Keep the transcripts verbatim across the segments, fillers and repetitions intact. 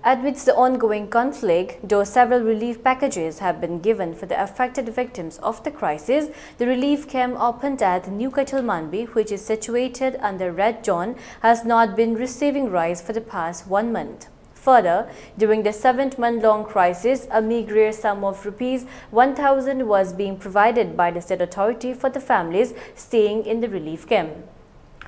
Amidst the ongoing conflict, though several relief packages have been given for the affected victims of the crisis, the relief camp opened at New Keithelmanbi, which is situated under red zone, has not been receiving rice for the past one month. Further, during the seven-month-long crisis, a meagre sum of rupees one thousand was being provided by the state authority for the families staying in the relief camp.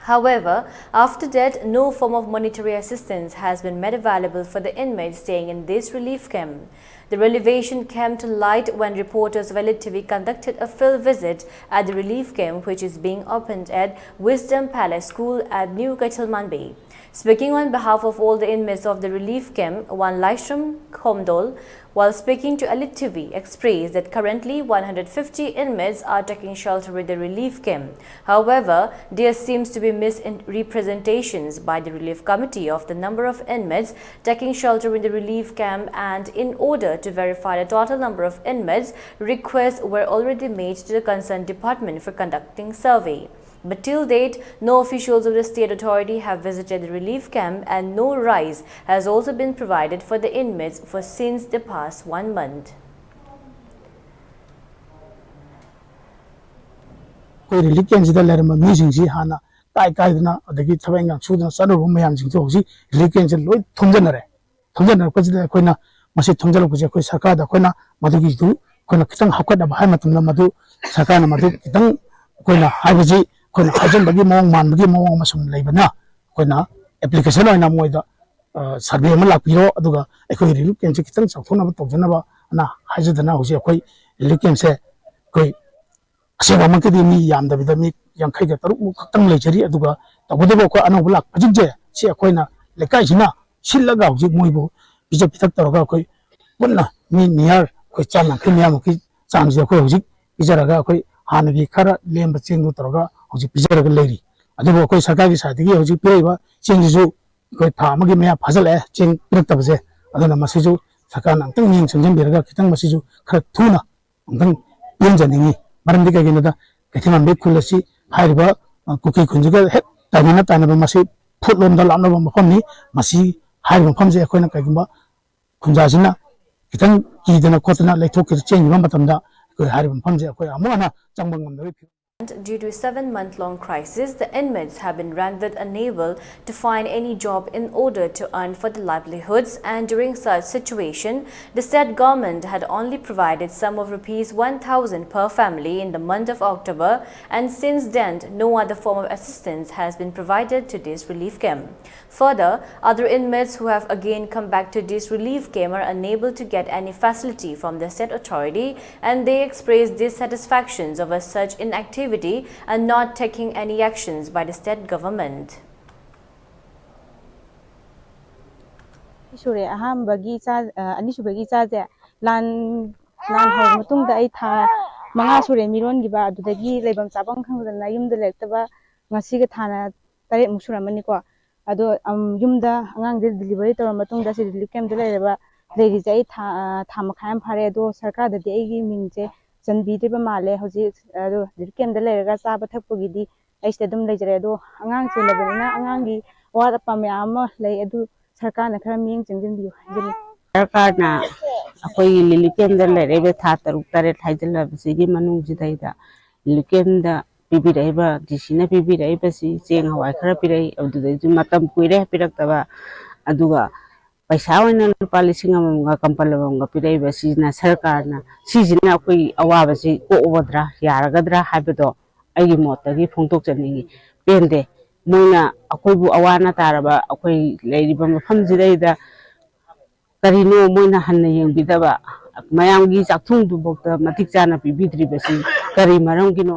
However, after that, no form of monetary assistance has been made available for the inmates staying in this relief camp. The revelation came to light when reporters of Elite T V conducted a field visit at the relief camp, which is being opened at Wisdom Palace School at New Keithelmanbi. Speaking on behalf of all the inmates of the relief camp, one Laishram Khomdol, while speaking to Elite T V, expressed that currently one hundred fifty inmates are taking shelter in the relief camp. However, there seems to be misrepresentations by the relief committee of the number of inmates taking shelter in the relief camp, and in order to verify the total number of inmates, requests were already made to the concerned department for conducting survey. But till date, no officials of the state authority have visited the relief camp, and no rice has also been provided for the inmates for since the past one month. ꯑꯩꯈꯣꯏ relief ꯀꯦꯝꯁꯤꯗ ꯂꯩꯔꯝꯕ ꯃꯤꯁꯤꯡꯁꯤ ꯍꯥꯟꯅ ꯀꯥꯏ ꯀꯥꯏꯗꯅ ꯑꯗꯒꯤ ꯊꯕꯛ ꯏꯟꯈꯥꯡ ꯁꯨꯗꯅ ꯆꯠꯂꯨꯕ ꯃꯌꯥꯝꯁꯤꯡꯁꯨ ꯍꯧꯖꯤꯛ ꯔꯤꯂꯤꯐ ꯀꯦꯝꯁꯤꯗ ꯂꯣꯏ ꯊꯨꯝꯖꯤꯟꯅꯔꯦ꯫ ꯊꯨꯝꯖꯤꯟꯅꯔꯛꯄꯁꯤꯗ ꯑꯩꯈꯣꯏꯅ ꯃꯁꯤ ꯊꯨꯝꯖꯤꯜꯂꯛꯄꯁꯦ ꯑꯩꯈꯣꯏ ꯁꯔꯀꯥꯔꯗ ꯑꯩꯈꯣꯏꯅ ꯃꯗꯨꯒꯤꯗꯨ ꯑꯩꯈꯣꯏꯅ ꯈꯤꯇꯪ ꯍꯥꯞꯀꯠꯅꯕ ꯍꯥꯏ ꯃꯇꯝꯗ ꯃꯗꯨ ꯁꯔꯀꯥꯔꯅ ꯃꯗꯨ ꯈꯤꯇꯪ ꯑꯩꯈꯣꯏꯅ ꯍꯥꯏꯕꯁꯤ ꯑꯩꯈꯣꯏꯅ ꯍꯥꯏꯖꯟꯕꯒꯤ ꯃꯑꯣꯡ ꯃꯥꯟꯕꯒꯤ ꯃꯑꯣꯡ ꯑꯃ ꯁꯨꯝ ꯂꯩꯕꯅ ꯑꯩꯈꯣꯏꯅ ꯑꯦꯄ꯭ꯂꯤꯀꯦꯁꯟ ꯑꯣꯏꯅ ꯃꯣꯏꯗ ꯁꯔꯚꯦ ꯑꯃ ꯂꯥꯛꯄꯤꯔꯣ, ꯑꯗꯨꯒ ꯑꯩꯈꯣꯏ ꯔꯤꯂꯤꯐ ꯀꯦꯝꯁꯦ ꯈꯤꯇꯪ ꯆꯥꯎꯊꯣꯛꯅꯕ ꯇꯧꯖꯅꯕ ꯑꯅ ꯍꯥꯏꯖꯗꯅ ꯍꯧꯖꯤꯛ ꯑꯩꯈꯣꯏ ꯔꯤꯂꯤꯐ ꯀꯦꯝꯁꯦ ꯑꯩꯈꯣꯏ ꯑꯁꯦꯡꯕꯃꯛꯀꯤꯗꯤ ꯃꯤ ꯌꯥꯝꯗꯕꯤꯗ ꯃꯤ ꯌꯥꯡꯈꯩꯒ ꯇꯔꯨꯛꯃꯨꯛ ꯈꯛꯇꯪ ꯂꯩꯖꯔꯤ꯫ ꯑꯗꯨꯒ ꯇꯧꯕꯇꯕꯨ ꯑꯩꯈꯣꯏ ꯑꯅꯧꯕ ꯂꯥꯛꯄꯁꯤꯡꯁꯦ ꯁꯤ ꯑꯩꯈꯣꯏꯅ ꯂꯩꯀꯥꯏꯁꯤꯅ ꯁꯤꯜꯂꯒ ꯍꯧꯖꯤꯛ ꯃꯣꯏꯕꯨ ꯄꯤꯖ ꯄꯤꯊꯛ ꯇꯧꯔꯒ ꯑꯩꯈꯣꯏ ꯄꯨꯟꯅ ꯃꯤ ꯅꯤꯌꯥꯔ ꯑꯩꯈꯣꯏ ꯆꯥꯝ ꯌꯥꯡꯈꯩ ꯃꯌꯥꯃꯨꯛꯀꯤ ꯆꯥꯡꯁꯦ ꯑꯩꯈꯣꯏ ꯍꯧꯖꯤꯛ ꯄꯤꯖꯔꯒ ꯑꯩꯈꯣꯏ ꯍꯥꯟꯅꯒꯤ ꯈꯔ ꯂꯦꯝꯕ ꯆꯦꯡꯗꯨ ꯇꯧꯔꯒ ꯍꯧꯖꯤꯛ ꯄꯤꯖꯔꯒ ꯂꯩꯔꯤ꯫ ꯑꯗꯨꯕꯨ ꯑꯩꯈꯣꯏ ꯁꯔꯀꯥꯔꯒꯤ ꯁꯥꯏꯠꯇꯒꯤ ꯍꯧꯖꯤꯛ ꯄꯤꯔꯛꯏꯕ ꯆꯦꯡꯁꯤꯁꯨ ꯑꯩꯈꯣꯏ ꯊꯥ ꯑꯃꯒꯤ ꯃꯌꯥ ꯐꯥꯖꯤꯜꯂꯛꯑꯦ ꯆꯦꯡ ꯄꯤꯔꯛꯇꯕꯁꯦ꯫ ꯑꯗꯨꯅ ꯃꯁꯤꯁꯨ ꯁꯔꯀꯥꯔꯅ ꯑꯃꯨꯛꯇꯪ ꯃꯤꯠꯌꯦꯡ ꯆꯪꯁꯤꯟꯕꯤꯔꯒ ꯈꯤꯇꯪ ꯃꯁꯤꯁꯨ ꯈꯔ ꯊꯨꯅ ꯑꯃꯨꯛꯇꯪ ꯄꯤꯍꯟꯖꯅꯤꯡꯉꯤ꯫ ꯃꯔꯝꯗꯤ ꯀꯩꯒꯤꯅꯣꯗ ꯀꯩꯊꯦꯜꯃꯥꯟꯕꯤ ꯈꯨꯜ ꯑꯁꯤ ꯍꯥꯏꯔꯤꯕ ꯀꯨꯀꯤ ꯈꯨꯟꯁꯤꯒ ꯍꯦꯛ ꯇꯥꯏꯅꯅ ꯇꯥꯏꯅꯕ ꯃꯁꯤ ꯐꯨꯠ ꯂꯣꯝꯗ ꯂꯥꯞꯅꯕ ꯃꯐꯝꯅꯤ꯫ ꯃꯁꯤ ꯍꯥꯏꯔꯤꯕ ꯃꯐꯝꯁꯦ ꯑꯩꯈꯣꯏꯅ ꯀꯩꯒꯨꯝꯕ ꯈꯨꯟꯖꯥꯁꯤꯅ ꯈꯤꯇꯪ ꯀꯤꯗꯅ ꯈꯣꯠꯇꯅ ꯂꯩꯊꯣꯛꯈꯤꯗ ꯆꯦꯟꯈꯤꯕ ꯃꯇꯝꯗ ꯑꯩꯈꯣꯏ ꯍꯥꯏꯔꯤꯕ ꯃꯐꯝꯁꯦ ꯑꯩꯈꯣꯏ ꯑꯃꯨꯛ ꯍꯟꯅ ꯆꯪꯕ ꯉꯝꯗꯕꯒꯤ ꯐꯤꯕꯝ. Due to seven-month-long crisis, the inmates have been rendered unable to find any job in order to earn for their livelihoods, and during such situation, the state government had only provided sum of rupees one thousand per family in the month of October, and since then, no other form of assistance has been provided to this relief camp. Further, other inmates who have again come back to this relief camp are unable to get any facility from the state authority, and they express dissatisfactions over such inactivity and not taking any actions by the state government. ꯁꯨꯔꯦ꯫ ꯑꯍꯥꯟꯕꯒꯤ ꯏꯆꯥ, ꯑ, ꯑꯅꯤꯁꯨꯕꯒꯤ ꯏꯆꯥꯁꯦ ꯂꯥꯟ, ꯂꯥꯟ ꯍꯧꯔꯕ ꯃꯇꯨꯡꯗ ꯑꯩ ꯊꯥ ꯃꯉꯥ ꯁꯨꯔꯦ ꯃꯤꯔꯣꯟꯈꯤꯕ꯫ ꯑꯗꯨꯗꯒꯤ ꯂꯩꯐꯝ ꯆꯥꯐꯝ ꯈꯪꯗꯗꯅ ꯌꯨꯝꯗ ꯂꯩꯔꯛꯇꯕ ꯉꯁꯤꯒ ꯊꯥꯅ ꯇꯔꯦꯠꯃꯨꯛ ꯁꯨꯔꯝꯃꯅꯤꯀꯣ꯫ ꯑꯗꯣ, ꯑꯝ, ꯌꯨꯝꯗ ꯑꯉꯥꯡꯁꯦ delivery ꯇꯧꯔ ꯃꯇꯨꯡꯗ ꯁꯤ relief camp ꯇ ꯂꯩꯔꯕ, ꯂꯩꯔꯤꯁꯦ ꯑꯩ ꯊꯥ, ꯑ, ꯊꯥ ꯃꯈꯥꯏ ꯑꯃ ꯐꯥꯔꯦ꯫ ꯑꯗꯣ ꯁꯔꯀꯥꯔꯗꯗꯤ ꯑꯩꯒꯤ ꯃꯤꯡꯁꯦ ꯆꯟꯕꯤꯗ꯭ꯔꯤꯕ ꯃꯥꯜꯂꯦ ꯍꯧꯖꯤꯛ꯫ ꯑꯗꯣ relief camp ꯇ ꯂꯩꯔꯒ ꯆꯥꯕ ꯊꯛꯄꯒꯤꯗꯤ ꯑꯩ ꯁꯤꯗ ꯑꯗꯨꯝ ꯂꯩꯖꯔꯦ꯫ ꯑꯗꯣ ꯑꯉꯥꯡ ꯆꯦꯜꯂꯕꯅꯤꯅ ꯑꯉꯥꯡꯒꯤ ꯑꯋꯥꯠ ꯑꯄꯥ ꯃꯌꯥꯝ ꯑꯃ ꯂꯩ꯫ ꯑꯗꯨ ꯁꯔꯀꯥꯔꯅ ꯈꯔ ꯃꯤꯠꯌꯦꯡ ꯆꯪꯁꯤꯟꯕꯤꯌꯨ ꯍꯥꯏꯖꯔꯤ꯫ ꯁꯔꯀꯥꯔꯅ ꯑꯩꯈꯣꯏꯒꯤ relief camp ꯇ ꯂꯩꯔꯛꯏꯕ ꯊꯥ ꯇꯔꯨꯛ ꯇꯔꯦꯠ ꯍꯥꯏꯖꯤꯜꯂꯕꯁꯤꯒꯤ ꯃꯅꯨꯡꯁꯤꯗꯩꯗ relief camp ꯇ ꯄꯤꯕꯤꯔꯛꯏꯕ, ꯗꯤ ꯁꯤꯅ ꯄꯤꯕꯤꯔꯛꯏꯕꯁꯤ ꯆꯦꯡ ꯍꯋꯥꯏ ꯈꯔ ꯄꯤꯔꯛꯏ, ꯑꯗꯨꯗꯩꯁꯨ ꯃꯇꯝ ꯀꯨꯏꯔꯦ ꯄꯤꯔꯛꯇꯕ꯫ ꯑꯗꯨꯒ ꯄꯩꯁꯥ ꯑꯣꯏꯅ ꯂꯨꯄꯥ ꯂꯤꯁꯤꯡ ꯑꯃꯃꯝꯒ ꯀꯝꯄꯜ ꯑꯃꯃꯝꯒ ꯄꯤꯔꯛꯏꯕ ꯁꯤꯅ ꯁꯔꯀꯥꯔꯅ, ꯁꯤꯁꯤꯅ ꯑꯩꯈꯣꯏꯒꯤ ꯑꯋꯥꯕꯁꯤ ꯀꯣꯛꯑꯒꯗ꯭ꯔꯥ, ꯌꯥꯔꯒꯗ꯭ꯔꯥ ꯍꯥꯏꯕꯗꯣ ꯑꯩꯒꯤ ꯃꯣꯠꯇꯒꯤ ꯐꯣꯡꯗꯣꯛꯆꯅꯤꯡꯉꯤ꯫ ꯄꯦꯟꯗꯦ꯫ ꯃꯣꯏꯅ ꯑꯩꯈꯣꯏꯕꯨ ꯑꯋꯥ ꯑꯅꯥ ꯇꯥꯔꯕ ꯑꯩꯈꯣꯏ ꯂꯩꯔꯤꯕ ꯃꯐꯝꯁꯤꯗꯩꯗ ꯀꯔꯤꯅꯣ ꯃꯣꯏꯅ ꯍꯟꯅ ꯌꯦꯡꯕꯤꯗꯕ? ꯃꯌꯥꯝꯒꯤ ꯆꯥꯛꯊꯨꯡꯗꯨꯐꯥꯎꯗ ꯃꯇꯤꯛ ꯆꯥꯅ ꯄꯤꯕꯤꯗ꯭ꯔꯤꯕꯁꯤ ꯀꯔꯤ ꯃꯔꯝꯒꯤꯅꯣ?